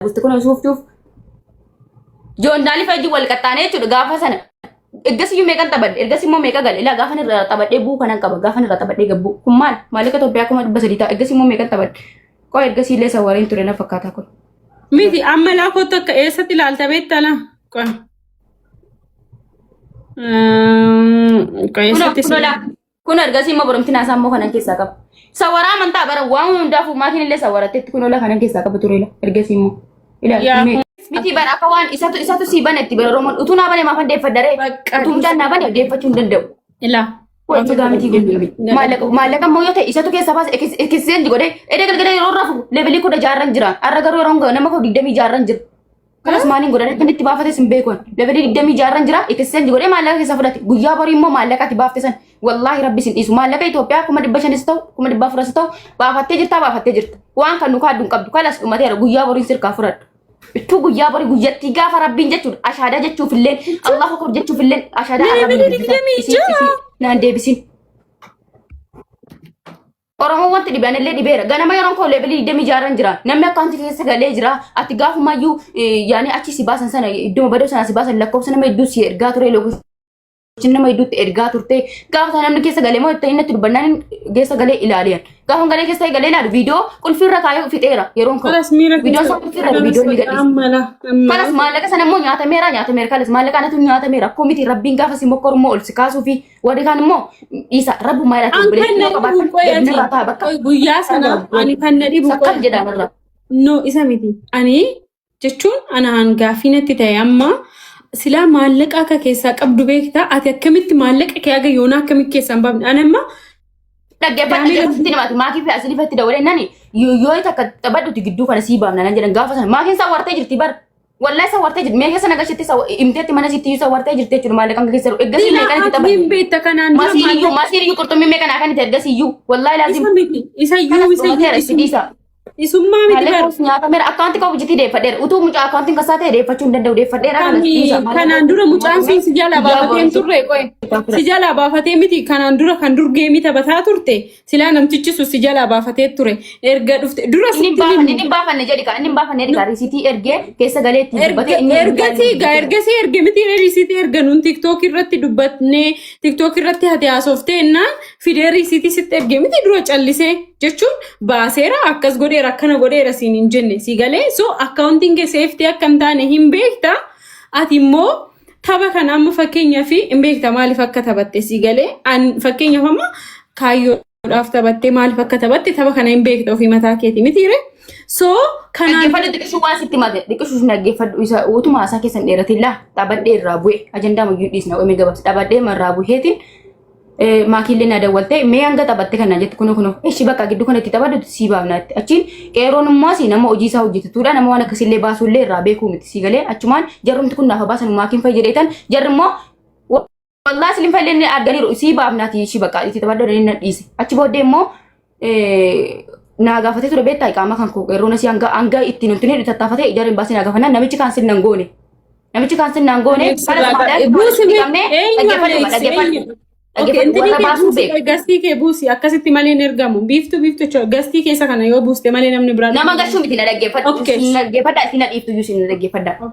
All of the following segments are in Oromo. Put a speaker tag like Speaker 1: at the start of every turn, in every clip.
Speaker 1: Busti kun suuf suuf. Joondaanii fajji wal qaxxaanee jechuudha gaafa sana. Ergasiyyuu meeqan taphadhe? Ergasii immoo meeqa gale? Ilaa gaafa irraa taphadhee bu'uu kanan qaba. Gaafa irraa taphadhee gabbuu. Kun maal? Maallaqa Itoophiyaa 300,000 ta'a. Ergasii immoo meeqan taphadhe? Qoy ergasii illee sawwareen ture na fakkaata kun.
Speaker 2: Miti amma laa kottu akka eessatti ilaalta beektaa laa? Qoy. Qoy
Speaker 1: Kun
Speaker 2: eessatti
Speaker 1: kun olaa. Kun ergasii immoo boromti naasaa immoo kanan keessaa qaba. Sawaraa amantaa bara waan hundaafuu maatiin illee sawaratteetti kun olaa kanan keessaa qaba ture ergasii immoo.
Speaker 2: Yaa
Speaker 1: Ilaali. Miti bara akka waan isatu isatu sii bane itti bara Oromoon utuu naa bane maafan deeffaddaree
Speaker 2: Bakka
Speaker 1: utuu mucaan naa bane deeffachuu hin danda'u.
Speaker 2: Ilaa.
Speaker 1: Waan dhugaa miti kun. Maallaqa maallaqa immoo yoo ta'e isatu keessaa baase ekiseenji godhee edee galgala yeroo rafu levelii kudha jaarran jira. Har'a garuu yeroo nama koo digdamii jaarran jira. Kanas maaliin godhan akka inni itti baafates hin beeku. Levelii digdamii jaarran jira ekiseenji godhee maallaqa keessaa fudhate. Guyyaa borii immoo maallaqa ati baafte san wallaahi rabbi sin dhiisu. Maallaqa Itoophiyaa 500,000s ta'u 400,000s ta'u baafattee jirtaa baafattee jirta. Waan kan nu kaaddu hin qabdu. Kalas dhumateera guyyaa boriin sirkaa fudhadhu. Ittuu guyyaa borii guyyattii gaafa rabbiin jechuudha ashaadaa jechuuf illee Allahu akbar jechuuf illee ashaadaa
Speaker 2: Levelii
Speaker 1: arrabni dubbisan.
Speaker 2: digdamii
Speaker 1: Isin
Speaker 2: ja'a.
Speaker 1: isin naan deebisin. Oromoon wanti dhibeen illee dhibeera. Ganama yeroon koo levelii digdamii jaarran jira. Namni akkaawuntii keessa galee jira. Ati gaafumayyuu yaani achi si baasan sana iddoo badoo sana si baasan lakkoofsa nama hedduu si ergaa ture lakkoofsa nama hedduutti ergaa turte. Gaafa sana namni keessa galee moo itti inni dubbannaan keessa galee ilaaleera. Gaafa galee keessa galee ilaalu viidiyoo qulfiirra kaayee fixeera yeroon koo.
Speaker 2: Kalas miira
Speaker 1: Viidiyoon
Speaker 2: keessa
Speaker 1: isaa qulfiirra viidiyoo inni gadhiise.
Speaker 2: amma laa amma.
Speaker 1: Kalas maallaqa sana immoo nyaatameera nyaatameera kalas maallaqa anatu nyaatameera akkoo miti rabbiin gaafa si mokkoru immoo ol si kaasuu fi warri kaan immoo dhiisa rabbumaa jedha
Speaker 2: An
Speaker 1: obboleettii
Speaker 2: kan na
Speaker 1: yoo
Speaker 2: dhibu
Speaker 1: qabaattan
Speaker 2: qoy
Speaker 1: gadi
Speaker 2: ati
Speaker 1: narraa ta'a bakka
Speaker 2: qoy guyyaa sana ani kan na dhibu qoy
Speaker 1: sakkal jedha narraa.
Speaker 2: no isa miti ani jechuun anaan gaaffii natti ta'e amma silaa maallaqa akka keessaa qabdu beektaa ati akkamitti maallaqa kee haga yoonaa akkamitti keessaa hin baafne ani amma
Speaker 1: Dhaggeeffadha
Speaker 2: Daamila
Speaker 1: jedhutti namaati maakii fi asii ifatti dabalee nani yoo takka taphadhuti gidduu kana sii baafna nan jedhan gaafa sana maakiin isaa wartee jirti bar wallahi isa wartee jirti mee keessa nagashitti isa imteetti mana sitti isa wartee jirti jechuudha maallaqan keessa jiru ergasii
Speaker 2: silaa
Speaker 1: meeqan itti
Speaker 2: ati
Speaker 1: taphadhu
Speaker 2: hin beekta kanaan dura
Speaker 1: masiin iyyuu
Speaker 2: maallaqa
Speaker 1: masiin iyyuu qurxummii meeqan akkan itti ergasii iyyuu wallahi laazim
Speaker 2: isa miti isa iyyuu
Speaker 1: kanas
Speaker 2: isa iyyuu
Speaker 1: dhumateera itti
Speaker 2: isum
Speaker 1: dhiisa.
Speaker 2: isummaa miti
Speaker 1: Maallaqa
Speaker 2: bar
Speaker 1: koos nyaatameera akkaawunti koo hojjetii deeffadheera utuu mucaa akkaawuntiin kasaa ta'e deeffachuu hin danda'u deeffadheera kanas
Speaker 2: Kami
Speaker 1: dhiisa maallaqa
Speaker 2: kanaan dura mucaan sun si jalaa
Speaker 1: guyyaa
Speaker 2: baafatee hin
Speaker 1: boru
Speaker 2: turre qoy si jalaa baafatee miti kanaan dura kan dur geemii taphataa turte silaa namtichi sun si jalaa baafatee ture erga dhufte dura
Speaker 1: Inni hin
Speaker 2: sitti
Speaker 1: baafanne
Speaker 2: himu
Speaker 1: inni hin baafanne jedhi kaa inni hin baafanne jedhi kaa risiitii ergee keessa galee ittiin dubbate inni
Speaker 2: ergasii gaa ergasii erge miti risiitii erga nuun tiktook irratti dubbatnee tiktook irratti hati haasoftee ennaan fidee risiitii sitti erge miti dura callisee jechuun baaseera akkas godheera akkana godheera siin hin jenne si galee so akkaawuntiin kee seeftii akka hin taane hin beekta ati immoo tapha kana amma fakkeenyaaf hin beekta maaliif akka taphatte si galee an fakkeenyaaf amma kaayyoodhaaf taphatte maaliif akka taphatte tapha kana hin beekta ofii mataa keeti mitiire so kanaan
Speaker 1: Dhaggeeffadhu xiqqishuu waan sitti mate xiqqishuu dhaggeeffadhu isa utuma haasaa keessan dheeratin laa taphadhee irraa bu'e ajandaa mayyuu dhiisna qoomee gabaabsa taphadhee irraa bu'eetiin maakiillee na dawwaltee mee hanga taphatte kana jette kunoo kunoo ishi bakka gidduu kanatti taphadhu sii baafna jette achiin qeeroon immoo asii nama hojii isaa hojjetuudha nama waan akkasiillee baasuullee irraa beekuu miti sii galee achumaan jarrumti kun naafa baasan maakiin fayyadee jedheetan jarri immoo wallaahi silin fayyadee inni arganiiru sii baafnaati ishii bakka itti taphadhu jedhanii na dhiise achi booddee immoo naa gaafatee ture beektaa qaama kan koo qeerroon asii hanga hanga ittiin hin tunne tattaafatee jarri hin baasee naa gaafannaan namichi kaan sirna hin goone. Namichi kaan sirna hin goone
Speaker 2: Alex
Speaker 1: kanas
Speaker 2: irraa
Speaker 1: maadaa
Speaker 2: buusi mee
Speaker 1: qabnee
Speaker 2: eenyu
Speaker 1: dhaggeeffadhu
Speaker 2: Alex
Speaker 1: dhaggeeffadhu
Speaker 2: eenyu Okay,
Speaker 1: dhaggeeffadhu
Speaker 2: intini
Speaker 1: warra
Speaker 2: kee
Speaker 1: baasuu
Speaker 2: buusi
Speaker 1: beeku.
Speaker 2: gastii kee buusi akkasitti malee hin ergamu biiftuu biiftuu jechuudha gastii keessa kana yoo buuste malee namni biraa
Speaker 1: Nama gashuu miti na dhaggeeffadhu.
Speaker 2: Okay.
Speaker 1: Na dhaggeeffadha isin na dhiiftu iyyuu isin na dhaggeeffadha.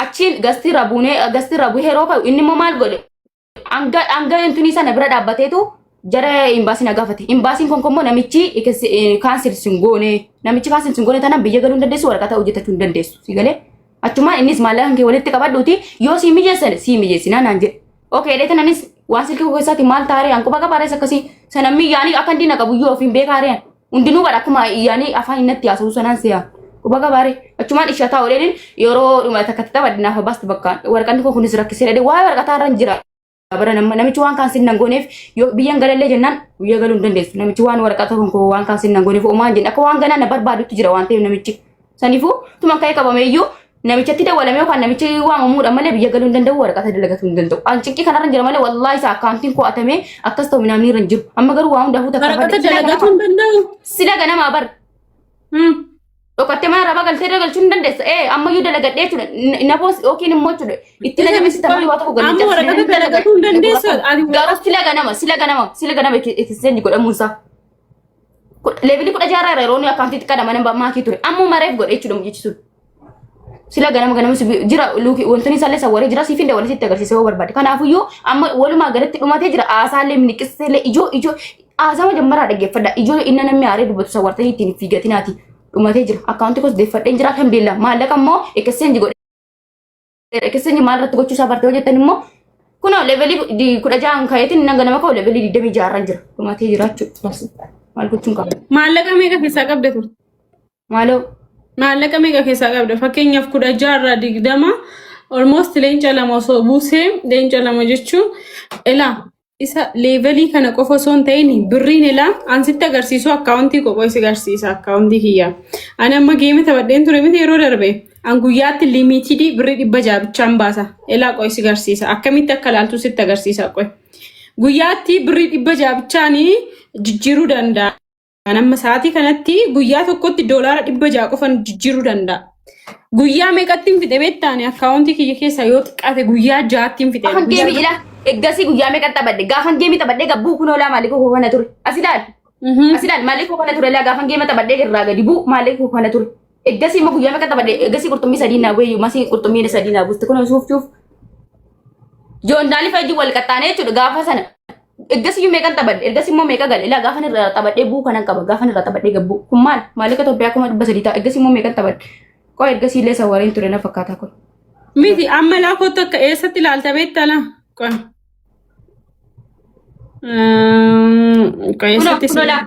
Speaker 1: Achiin gastii rabuunee gastii rabuu yeroo ka'u inni immoo maal godhe hanga hanga intunii sana bira dhaabbateetu jara imbaasii na gaafate. Imbaasiin kun immoo namichi kaansel sin goone namichi kaansel sin goone tanaan biyya galuu hin dandeessu waraqata hojjetachuu hin dandeessu si galee. Achumaan innis maallaqa kee walitti qabadhuuti yoo sii mijeessan sii mijeessinaa naan jedhe. Okay dheetan anis waan silkii koo keessaatti maal taaree an quba qabaarees akkasii sana yaanii akka diina qabu iyyuu ofiin beekaareen hundinuu bara akkuma yaanii afaan innatti haasa'u sanaan si'a quba qabaare achumaan isha taa'u dheedin yeroo dhuma takka taphadhe naaf baasti bakka waraqanni koo kunis rakkisee dheedhe waa'ee waraqataa irra hin jira bara nama namichi waan kaan sinnan gooneef yoo biyyan galallee jennaan biyya galuu hin dandeessu namichi waan waraqata kun koo waan kaan sinnan gooneef omaan jenne akka waan ganaa na barbaadutti jira waan ta'eef namichi saniifuu tuma ka'ee qabame iyyuu namichatti dawwalamee yookaan namichi waamamuudha malee biyya galuu hin danda'u waraqata dalagatu hin danda'u. An cinqii kanarra hin jira malee wallaahi isa akkaawuntiin koo atamee akkas ta'u namni irra hin jiru. Amma garuu waa hundaafuu takka
Speaker 2: Waraqata dalagatu hin danda'u.
Speaker 1: Sila ganamaa bar dhokattee mana rabaa galtee dagalchuu hin dandeessa. Ee ammayyuu dalagadhee jechuudha. Nafoos yookiin immoo jechuudha. Itti na jabeessita malee waa tokko
Speaker 2: Amma waraqata dalagatu hin dandeessu. Ati
Speaker 1: Garuu sila ganama sila ganama sila ganama itti godhamuun isaa. Leevilii kudha jaarraa irra yeroo inni akkaawuntii xiqqaadha mana maakii ture. Ammoo mareef godhe jechuudha mucichi sun. Sila ganama ganama si jira luuki wantoonni isaallee sawwaree jira siif hin dabalee sitti agarsiisa yoo barbaade. Kanaafuyyuu amma walumaa galatti dhumatee jira haasaallee miniqisseellee ijoo ijoo haasaa majammaraa dhaggeeffadha. Ijoo inni namni aaree dubbatu sawwartanii ittiin fiigatinaati. Dhumatee jira. Akkaawunti koos deeffadheen jira alhamdulillah. Maallaqa immoo exchange godhe. Exchange maal irratti gochuu isaa bartee hojjettan immoo kunoo levelii 16n ka'eetiin inni ganama ka'u levelii 26 irra jira. Dhumatee jira jechuudha. Maal gochuun qaba?
Speaker 2: Maallaqa meeqa keessaa qabda turte?
Speaker 1: Maaloo.
Speaker 2: Maallaqa meeqa keessaa qabda? Fakkeenyaaf 16 irraa 20 almost leenca lama osoo buusee leenca lama jechuun ilaa isa leevelii kana qofa osoo hin ta'in birriin ilaa an sitti agarsiisu akkaawuntii qophoo si agarsiisa akkaawuntii kiyya. Ani amma geeme taphadheen ture miti yeroo darbe an guyyaatti liimiitidii birrii 600 bichaan baasa. Ilaa qoy si agarsiisa akkamitti akka laaltu sitti agarsiisa qoy. Guyyaatti birrii 600 bichaanii jijjiiruu danda'a. An amma sa'aatii kanatti guyyaa tokkotti doolaara 600 qofan jijjiiruu danda'a. Guyyaa meeqatti hin fixe beektaa ani akkaawuntii kiyya keessaa yoo xiqqaate guyyaa ja'atti hin fixe.
Speaker 1: Gaafan geemii ila eggasii guyyaa meeqa taphadhe gaafan geemii taphadhe gabbuu kunoo laa maalii koo kana ture as ilaali as ilaali maalii koo kana ture laa gaafan geema taphadhe irraa gadi buu maalii koo kana ture eggasii immoo guyyaa meeqa taphadhe eggasii qurxummii sadii naa bu'e masii qurxummii sadii naa buuste kunoo suuf suuf joondaali fajji wal qaxxaanee jechuudha gaafa sana Ergasii iyyuu meeqan taphadhe ergasii immoo meeqa gale ilaa gaafan irraa taphadhee bu'uu kanan qaba gaafan irraa taphadhee gabbuu kun maal maallaqa Itoophiyaa 300,000 ta'a ergasii immoo meeqan taphadhe qoy ergasii illee sawwareen ture na fakkaata kun.
Speaker 2: Miti amma laa kottu akka eessatti ilaalta beektaa laa? Qoy. Qoy
Speaker 1: Kunoo
Speaker 2: eessatti
Speaker 1: kunoo laa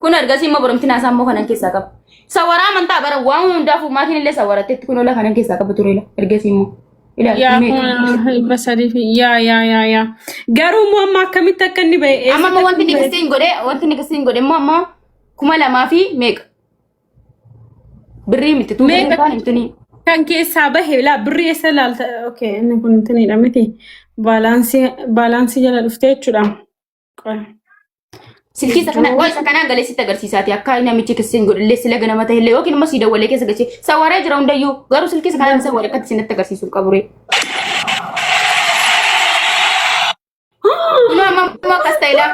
Speaker 1: kun ergasii immoo boromti naasaa immoo kanan keessaa qaba. Sawaraa amantaa bara waan hundaafuu maatiin illee sawaratteetti kunoo laa kanan keessaa qaba ture laa ergasii immoo. Ilaali
Speaker 2: Yaa
Speaker 1: meeqa.
Speaker 2: 300,000 fi yaa yaa yaa yaa. Garuu immoo amma akkamitti akka inni ba'e
Speaker 1: Amma
Speaker 2: eessatti
Speaker 1: immoo
Speaker 2: akka
Speaker 1: wanti
Speaker 2: inni
Speaker 1: inni
Speaker 2: ba'e.
Speaker 1: kistiin godhe wanti inni kistiin godhe immoo amma 2000 fi meeqa birrii miti tuu birrii
Speaker 2: Meeqa
Speaker 1: kaan himtuni.
Speaker 2: kan keessaa bahe laa birrii eessa laalta? Okay inni kun intiniidha miti. Baalaansii baalaansii jala dhuftee jechuudha. Qoy.
Speaker 1: Silkii isa kana waa isa kanaan galee sitti agarsiisaati akka namichi kistiin godhe illee sila ganama ta'e illee yookiin immoo sii dawwalee keessa galchee sawaree jira hundayyuu garuu silkii isa kanaan isa waree akkatti isinitti agarsiisuu hin qabu ree. Kunoo amma immoo akkas ta'e laa.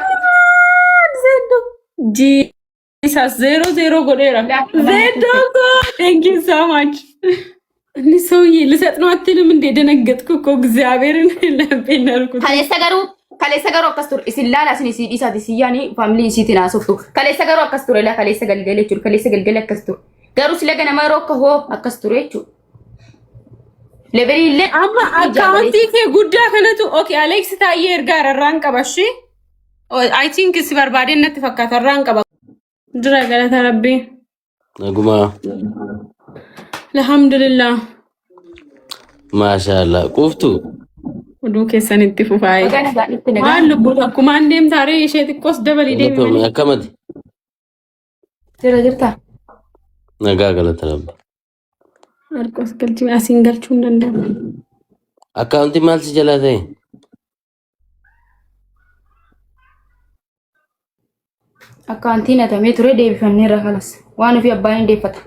Speaker 2: Jesus zero zero godheera. Zeeddoo koo thank you so much. Inni ሰውዬ ልሰጥ ነው አትልም እንዴ? ደነገጥኩ እኮ እግዚአብሔርን ለቤን ያልኩት።
Speaker 1: Kaleessa garuu akkas ture isin laala isin isii dhiisaati isin yaani faamilii isiitiin haasoftu kaleessa garuu akkas ture laa kaleessa galgala jechuudha kaleessa galgala akkas ture garuu sila ganama yeroo akka hoo akkas ture jechuudha. Levelii illee
Speaker 2: Amma akkaawuntii kee guddaa kanatu okay Alex Taayyee ergaa irraan qaba እሺ I think si barbaadeen natti fakkaata irraan qaba. Jira galata rabbii.
Speaker 3: Nagumaa.
Speaker 2: Alhamdulillah.
Speaker 3: Maashaallah. Quuftu.
Speaker 2: Oduu keessan itti fufaa'e.
Speaker 1: Baga nagaan dhufte nagaan.
Speaker 2: Maal lubbuu takkumaan deemtaaree ishee xiqqoos dabalii deemi
Speaker 3: Galatoomii
Speaker 2: malee.
Speaker 3: akkamati?
Speaker 1: Jira jirta.
Speaker 3: Nagaa galata rabbi.
Speaker 2: Harqos galchii asiin galchuu hin danda'amu.
Speaker 3: Akkaawuntii maal si jalaa ta'e?
Speaker 1: Akkaawuntiin hatamee ture deebifanneerra kalas. Waan ofii abbaan hin deeffata.